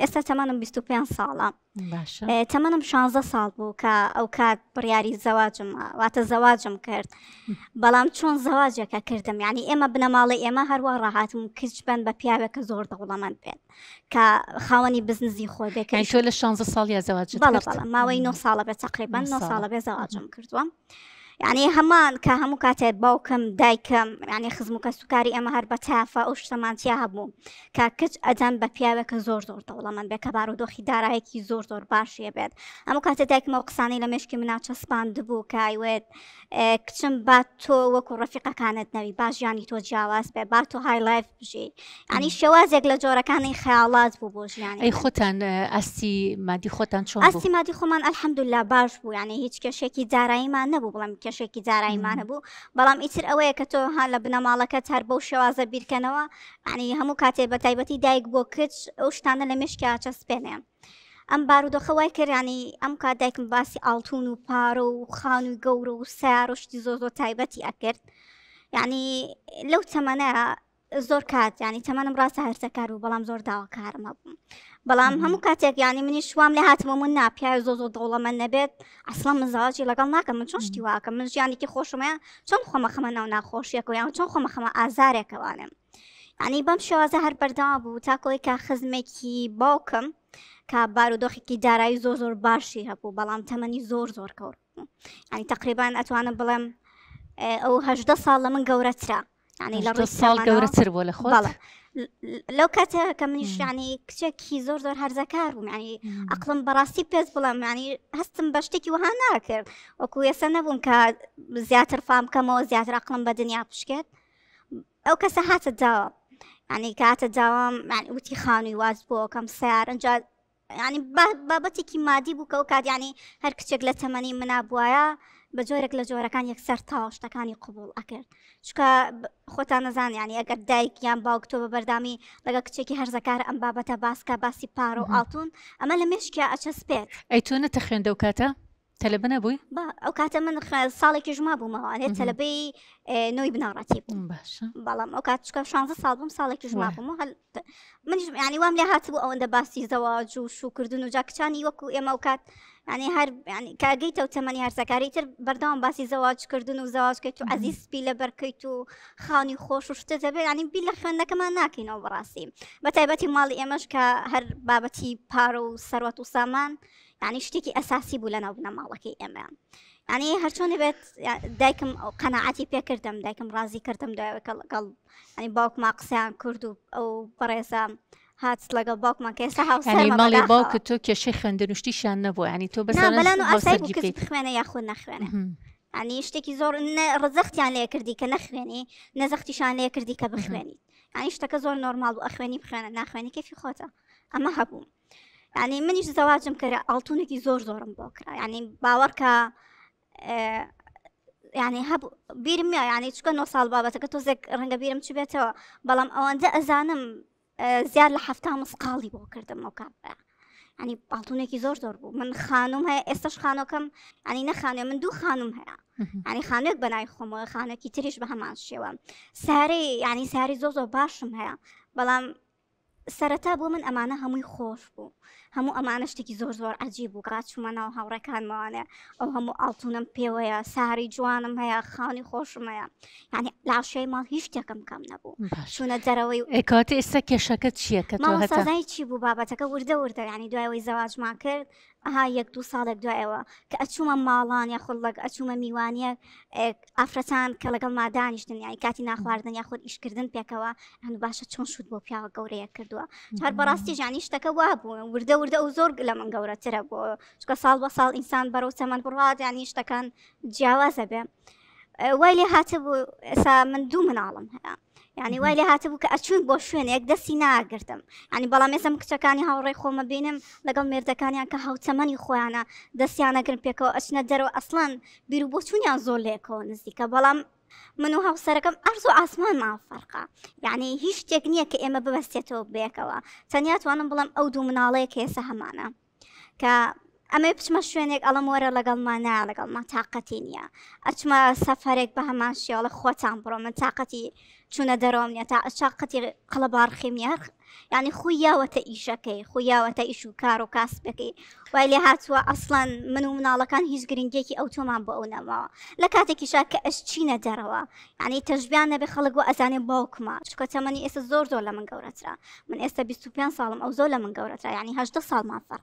ئێستا تەمەنم 25 ساڵە. باشە. تەمەنم 16 ساڵ بوو کە ئەو کات بڕیاری زەواجم واتە زەواجم کرد. بەڵام چۆن زەواجەکە کردم یعنی ئێمە بنەماڵەی ئێمە هەروە ڕاهاتم کچ بن بە پیاوێک کە زۆر دەوڵەمەند بێت کە خاوەنی بزنزی خۆی بێت کە تۆ لە 16 ساڵ یا زەواجت بەڵێ بەڵێ ماوەی 9 ساڵە بێت تقریبا 9 ساڵە بێ زەواجم کردووە. یعنی هەمان کە هەموو کاتێ باوکم دایکم یعنی خزم و کەسوکاری ئێمە هەر بە تافە ئەو شتەمان تیا هەبوو کە کچ ئەدەن بە پیاوێک کە زۆر زۆر دەوڵەمەند بێت کە بارودۆخی دارایەکی زۆر زۆر باشیە بێت هەموو کاتێ دایکم ئەو قسانەی لە مێشکی منا چەسپاندبوو کە ئایوێت کچم با تۆ وەکو ڕەفیقەکانت نەوی با ژیانی تۆ جیاواز بێ با تۆ high life بژی ینی شێوازێک لە جۆرەکانی خەیاڵات بوو بۆ ژیانی ئەی خۆتان ئاستی مادی خۆتان چۆن ئاستی مادی خۆمان الحمدلله باش بوو یعنی هیچ کێشێکی داراییمان نەبوو بڵم کێشێکی داراییمان هەبوو بەڵام ئیتر ئەوەیە کە تۆ ها لە بنەماڵەکەت هەر بەو شێوازە بیرکەنەوە ینی هەموو کاتێ بە تایبەتی دایک بۆ کچ ئەو شتانە لە مشکیا چەسپێنێ ئەم بارودۆخە وای کرد ینی ئەم کات دایکم باسی ئاڵتون و پارە و خانووی گەورە و سیار و شتی زۆر زۆر تایبەتی ئەکرد یعنی لەو تەمەنە زۆر کات ینی تەمەنم ڕاستە هەرزەکار بوو بەڵام زۆر داواکارم هەبوو بەڵام هەموو کاتێک ینی منی شوام لێ هاتمە من ناپیاوی زۆ زۆر دەوڵەمەند نەبێت ئەسڵا من زەواجی لەگەڵ ناکەم من چۆن شتی واکەم من ژیانێکی خۆشمەیە چۆن خۆمە خەمە ناو ناخۆشیەکەوە یان چۆن خۆمە خەمە ئازارێکەوانم ینی بەم شێوازە هەر بەردەوام بوو تاکۆی کە خزمێکی باوکم کە بارودۆخێکی دارایی زۆر زۆر باشی هەبوو بەڵام تەمەنی زۆر زۆر کەور ینی تقریبان ئەتوانم بڵێم ئەو هەدە ساڵ لە من گەورەترە ینی لە ڕووی ساڵ گەورەتر بوو لە خۆ لەو کاتە کە منیش ینی کچێکی زۆر زۆر هەرزەکار بووم ینی ئەقلم بەڕاستی پێست بڵێم ینی هەستم بە شتێکی وەها ناکرد وەکو ئێستا نەبووم کە زیاتر فام کەمەوە زیاتر ئەقلم بە دنیا پشکێت ئەو کەسە هاتە داوام ینی کاتە داوام وتی خانووی واز بۆکەم سیار ئەجا ینی بابەتێکی مادی بوو کە ئەو کات ینی هەر کچێک لە تەمەنی منا بواە بە جۆرێک لە جۆرەکان یەکسەر تاوا شتەکانی قوبول ئەکرد چکە خۆتان نەزان ینی ئەگەر دایک یان باوک تۆ بە بەردامی لەگە کچێکی هەرزەکار ئەم بابەتە باسکە باسی پارە و ئاڵتون ئەمە لە مێشکیا ئەچەسپێت. ئەی تۆ نەتەخوێند ئەو کاتە؟ تەلەبە نەبووی؟ با ئەو کاتە من ساڵێکیش مابوومەوانێ تەلەبەی نۆی بنەڕەتی بووم باشە بەڵام ئەو کات چکە 16 ساڵ بووم ساڵێکیش مابووم و هەل منیش ینی وام لێ هاتبوو ئەوەندە باسی زەواج و شوکردن و جا کچانی وەکو ئێمە ئەو کات ینی هەر ینی کاگەیتەوە تەمەنی هەرزەکاری تر بەردەوام باسی زەواجکردن و زەواجکەیت و عەزیز سپی لەبەرکەیت و خانی خۆش و شتە دەبێت ینی بیر لە خوێندنەکەمان ناکەینەوە بەڕاستی بە تایبەتی ماڵی ئێمەش کە هەر بابەتی پارە و سەروەت و سامان یعنی شتێکی ئەساسی بوو لەناو بنەماڵەکەی ئێمە یعنی هەرچۆنی بێت دایکم قەنەعاتی پێکردم دایکم ڕازی کردم دوایەکە لەگەڵ ینی باوکما قسەیان کرد و ئەو بەڕێزە هات لەگەڵ باوکمان کە ئێستا هاوسەرمە ماڵی باوکت تۆ کێشەی خوێندن و شتیشیان نەبوو ینی تۆ بەس بەلان و ئاسایی بوو کچ بخوێنە یاخود نەخوێنە ینی شتێکی زۆر ڕزەختیان لێ کردی کە نەخوێنی نەزەختیشان لێ کردی کە بخوێنیت ینی شتەکە زۆر نۆرماڵ بوو ئەخوێنی بخوێنە ناخوێنی کەفی خۆتە ئەمە هەبوو ینی منیش زەواجم کرد ئاڵتونێکی زۆر زۆرم بۆ کرا ینی باوەڕکە ینی هەبوو بیرم ینی چکە 9 ساڵ بابەتەکە تۆزێک ڕەنگە بیرم چ بێتەوە بەڵام ئەوەندە ئەزانم زیاد لە هەفتا مسقاڵی بۆ کردم ئەو کاتە ینی ئاڵتونێکی زۆر زۆر بوو من خانوم هەیە ئێستش خانۆکەم ینی نەخانێ من دوو خانوم هەیە ینی خانوێک بەنای خۆمەوە خانێکی تریش بە هەمان شێوە سارەی ینی ساری زۆر زۆر باشم هەیە بەڵام سەرەتا بۆ من ئەمانە هەمووی خۆش بوو هەموو ئەمانە شتێکی زۆر زۆر عجیب بوو کات چوومە ناو هاوڕێکانمەوانێ ئەو هەموو ئاڵتونم پێوەیە ساری جوانم هەیە خانی خۆشم هەیە یعنی لاشەی ماڵ هیچ شتێکم کەم نەبوو چوونە دەرەوەی کاتە ئێستا کێشەکە چییە کە مامۆستازای چی بوو بابەتەکە وردە وردە یعنی دوایەوەی زەواجمان کرد ئەها یەک دوو ساڵێک دوایەوە کە ئەچوومە ماڵان یاخود لەگ ئەچوومە میوانیە ئافرەتان کە لەگەڵ مادانیشتن یانی کاتی ناخواردن یاخود ئیشکردن پێکەوە هەن باشە چۆن شوت بۆ پیاوە گەورەیە کردووە هەر بەڕاستی ژانی شتەکە وا بوو وردە وردە ئەو زۆر لە من گەورەترە بۆ چکە ساڵ بە ساڵ ئینسان بەرەو تەمەن بڕات ینی شتەکان جیاوازە بێ وای لێ هاتبوو ئێسا من دوو مناڵم هەیە یعنی وای لێ هاتبوو کە ئەچوون بۆ شوێنێک دەستی ناگرتم ینی بەڵام ئێسم کچەکانی هاوڕێی خۆمە بینم لەگەڵ مێردەکانیان کە هاوتەمەنی خۆیانە دەستیانەگرن پێکەوە ئەچنە دەرەوە ئەسڵەن بیر و بۆچوونیان زۆر لێکەوە نزیکە بەڵام من و هاوسەرەکەم ئەرز و ئاسمانمان فەرقە یعنی هیچ شتێک نییە کە ئێمە ببەستێتەوە بەیەکەوە تەنیا توانم بڵێم ئەو دوو مناڵەیە کە ئێستا هەمانە کە. ئەمەی بچمە شوێنێک ئەڵم وەرە لەگەڵما نا لەگەڵما تاقەتی نییە ئەچمە سەفەرێک بە هەمان شێوەڵە خۆتان بڕۆ من تاقەتی چوونە دەرەوەم نیە تا چاقەتی قەڵەباڕخیم نیە هەر یعنی خوی یاوەتە ئیشەکەی خوی یاوەتە ئیش و کار و کاسبەکەی وای لێ هاتووە ئەسڵەن من و مناڵەکان هیچ گرنگێکی ئەو تۆمان بۆ ئەو نەماوە لە کاتێکیشا کە ئەش چینە دەرەوە یعنی تەشبیان نەبێ خەڵک وە ئەزانێ باوکمە چونکە تەمەنی ئێستا زۆر زۆر لە من گەورەترە من ئێستا 25 ساڵم ئەو زۆر لە من گەورەترە یعنی 18 ساڵمان فەرق.